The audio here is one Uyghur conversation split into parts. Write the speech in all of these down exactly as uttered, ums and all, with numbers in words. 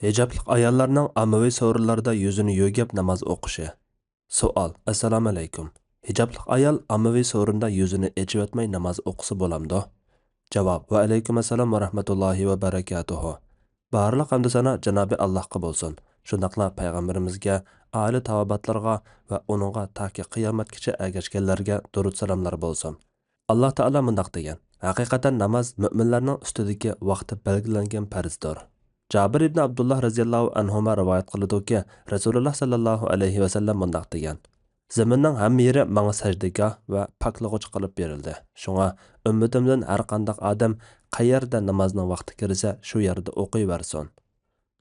ھىجابلىق ئاياللارنىڭ ئاممىۋى سورۇنلاردا يۈزىنى يۆگەپ ناماز ئوقۇشى. سوئال: ئەسسالامۇئەلەيكۇم. ھىجابلىق ئايال ئاممىۋى سورۇندا يۈزىنى ئېچىۋەتمەي ناماز ئوقۇسا بولامدۇ؟ جاۋاب: ۋەئەلەيكۇم ئەسسالام ۋە رەھمەتۇللاھى ۋە بەرەكاتۇھۇ. بارلىق ھەمدۇ سانا جانابى ئاللاھقا بولسۇن. شۇنداقلا پەيغەمبىرىمىزگە، ئائىلە تاۋابىئاتلىرىغا ۋە ئۇنىڭغا تاكى قىيامەتكىچە ئەگەشكەنلەرگە دۇرۇت سالاملار بولسۇن. ئاللاھ تائالا مۇنداق دېگەن: ھەقىقەتەن ناماز مۆمىنلەرنىڭ ئۈستىدىكى ۋاقتى بەلگىلەنگەن پەرزدۇر. جابىر ئىبنى ئابدۇللاھ رەزىياللاھۇ ئەنھۇما رىۋايەت قىلىدۇكى، رەسۇلۇللاھ ساللاللاھۇ ئەلەيھى ۋەسەللەم مۇنداق دېگەن: زېمىننىڭ ھەممە يېرى ماڭا سەجدىگاھ ۋە پاكلىغۇچ قىلىپ بېرىلدى. شۇڭا ئۈممىتىمدىن ھەر قانداق ئادەم قەيەردە نامازنىڭ ۋاقتى كىرسە، شۇ يەردە ئوقۇيۋەرسۇن.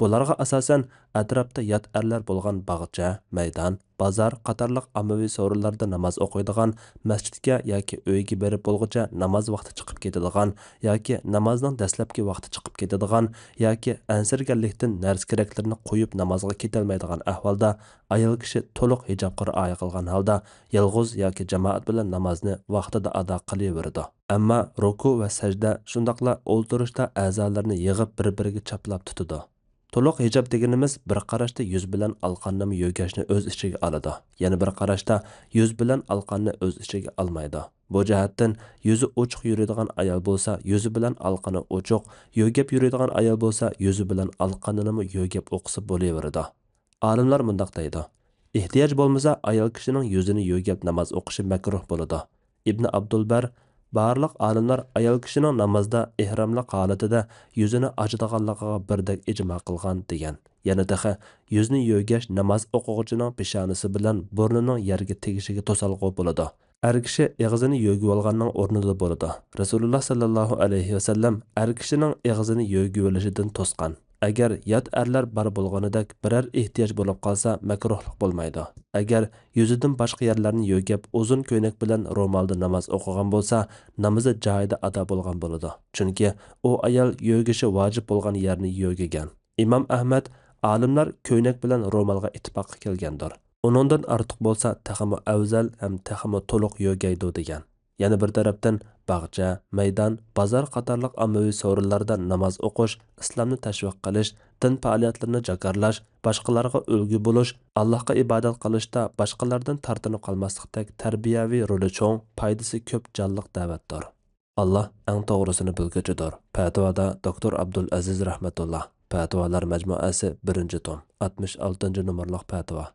بۇلارغا ئاساسەن، ئەتراپتا يات ئەرلەر بولغان باغچە، مەيدان، بازار قاتارلىق ئاممىۋى سورۇنلاردا ناماز ئوقۇيدىغان، مەسچىتكە ياكى ئۆيگە بېرىپ بولغۇچە ناماز ۋاقتى چىقىپ كېتىدىغان ياكى نامازنىڭ دەسلەپكى ۋاقتى چىقىپ كېتىدىغان ياكى ئەنسىرىگەنلىكتىن نەرسە-كېرەكلىرىنى قويۇپ نامازغا كېتەلمەيدىغان ئەھۋالدا، ئايال كىشى تولۇق ھىجابقا رىئايە قىلغان ھالدا، يالغۇز ياكى جامائەت بىلەن نامازنى ۋاقتىدا ئادا قىلىۋېرىدۇ. ئەمما رۇكۇ ۋە سەجدە، شۇنداقلا ئولتۇرۇشتا ئەزالىرىنى يىغىپ بىر-بىرىگە چاپلاپ تۇتىدۇ. تولۇق ھىجاب دېگىنىمىز بىر قاراشتا يۈز بىلەن ئالقاننىمۇ يۆگەشنى ئۆز ئىچىگە ئالىدۇ. يەنە بىر قاراشتا يۈز بىلەن ئالقاننى ئۆز ئىچىگە ئالمايدۇ. بۇ جەھەتتىن يۈزى ئوچۇق يۈرىدىغان ئايال بولسا، يۈزى بىلەن ئالقىنى ئوچۇق، يۆگەپ يۈرىدىغان ئايال بولسا، يۈزى بىلەن ئالقىنىنىمۇ يۆگەپ ئوقۇسا بولۇۋېرىدۇ. ئالىملار مۇنداق دەيدۇ: ئېھتىياج بولمىسا، ئايال كىشىنىڭ يۈزىنى يۆگەپ ناماز ئوقۇشى مەكرۇھ بولىدۇ. ئىبنى ئابدۇلبەر، بارلىق ئالىملار ئايال كىشىنىڭ نامازدا ئېھراملىق ھالىتىدە يۈزىنى ئاچىدىغانلىقىغا بىردەك ئىجما قىلغان، دېگەن. يەنە تېخى يۈزنى يۆگەش ناماز ئوقۇغۇچىنىڭ پېشانىسى بىلەن بۇرنىنىڭ يەرگە تېگىشىگە توسالغۇ بولىدۇ. ئەر كىشى ئېغىزىنى يۆگىۋالغاننىڭ ئورنىدا بولىدۇ. رەسۇلۇللاھ ساللاللاھۇ ئەلەيھى ۋەسەللەم ئەر كىشىنىڭ ئېغىزىنى يۆگىۋېلىشىدىن توسقان. ئەگەر يات ئەرلەر بار بولغىنىدەك بىرەر ئېھتىياج بولۇپ قالسا، مەكرۇھلۇق بولمايدۇ. ئەگەر يۈزىدىن باشقا يەرلەرنى يۆگەپ، ئۇزۇن كۆينەك بىلەن رومالدا ناماز ئوقۇغان بولسا، نامىزى جايىدا ئادا بولغان بولىدۇ. چۈنكى ئۇ ئايال يۆگىشى ۋاجىپ بولغان يەرنى يۆگىگەن. ئىمام ئەھمەد، ئالىملار كۆينەك بىلەن رومالغا ئىتتىپاققا كەلگەندۇر. ئۇنىڭدىن ئارتۇق بولسا، تېخىمۇ ئەۋزەل ھەم تېخىمۇ تولۇق يۆگەيدۇ، دېگەن. يەنە بىر تەرەپتىن، باغچە، مەيدان، بازار قاتارلىق ئاممىۋى سورۇنلاردا ناماز ئوقۇش ئىسلامنى تەشۋىق قىلىش، دىن پائالىيەتلىرىنى جاكارلاش، باشقىلارغا ئۈلگە بولۇش، ئاللاھقا ئىبادەت قىلىشتا باشقىلاردىن تارتىنىپ قالماسلىقتەك تەربىيەۋى رولى چوڭ، پايدىسى كۆپ جانلىق دەۋەتتۇر. ئاللاھ ئەڭ توغرىسىنى بىلگۈچىدۇر. پەتىۋادا دوكتور ئابدۇل ئەزىز رەھمەتۇللا، پەتىۋالار مەجمۇئەسى، بىرىنچى توم، ئاتمىش ئالتىنچى نومۇرلۇق پەتىۋا.